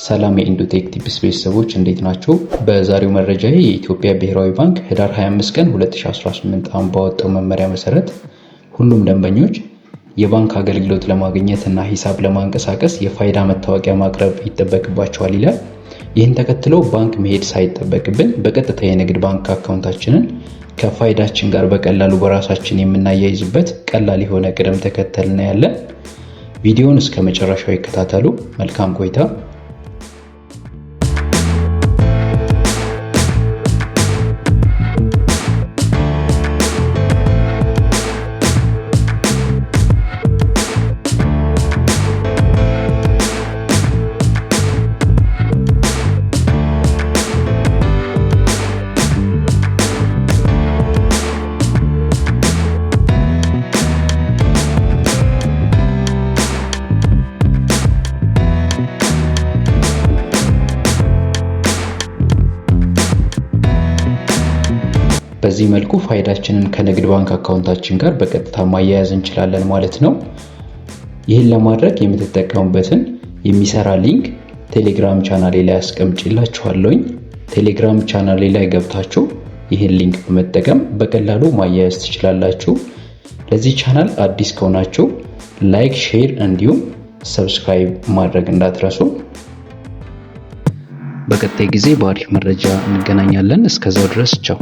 ሰላም የኢንዱቴክ ቲፕስ ቤተሰቦች፣ እንዴት ናችሁ? በዛሬው መረጃ የኢትዮጵያ ብሔራዊ ባንክ ህዳር 25 ቀን 2018 ዓ.ም ባወጣው መመሪያ መሰረት ሁሉም ደንበኞች የባንክ አገልግሎት ለማግኘት እና ሂሳብ ለማንቀሳቀስ የፋይዳ መታወቂያ ማቅረብ ይጠበቅባቸዋል ይላል። ይህን ተከትሎ ባንክ መሄድ ሳይጠበቅብን በቀጥታ የንግድ ባንክ አካውንታችንን ከፋይዳችን ጋር በቀላሉ በራሳችን የምናያይዝበት ቀላል የሆነ ቅደም ተከተል እናያለን። ቪዲዮውን እስከ መጨረሻው ይከታተሉ። መልካም ቆይታ። በዚህ መልኩ ፋይዳችንን ከንግድ ባንክ አካውንታችን ጋር በቀጥታ ማያያዝ እንችላለን ማለት ነው። ይህን ለማድረግ የምትጠቀሙበትን የሚሰራ link ቴሌግራም ቻናሌ ላይ አስቀምጬላችኋለሁኝ። ቴሌግራም ቻናሌ ላይ ገብታችሁ ይህን link በመጠቀም በቀላሉ ማያያዝ ትችላላችሁ። ለዚህ ቻናል አዲስ ከሆናችሁ like፣ share እንዲሁም subscribe ማድረግ እንዳትረሱ። በቀጣይ ጊዜ በአሪፍ መረጃ እንገናኛለን። እስከዛው ድረስ ቻው።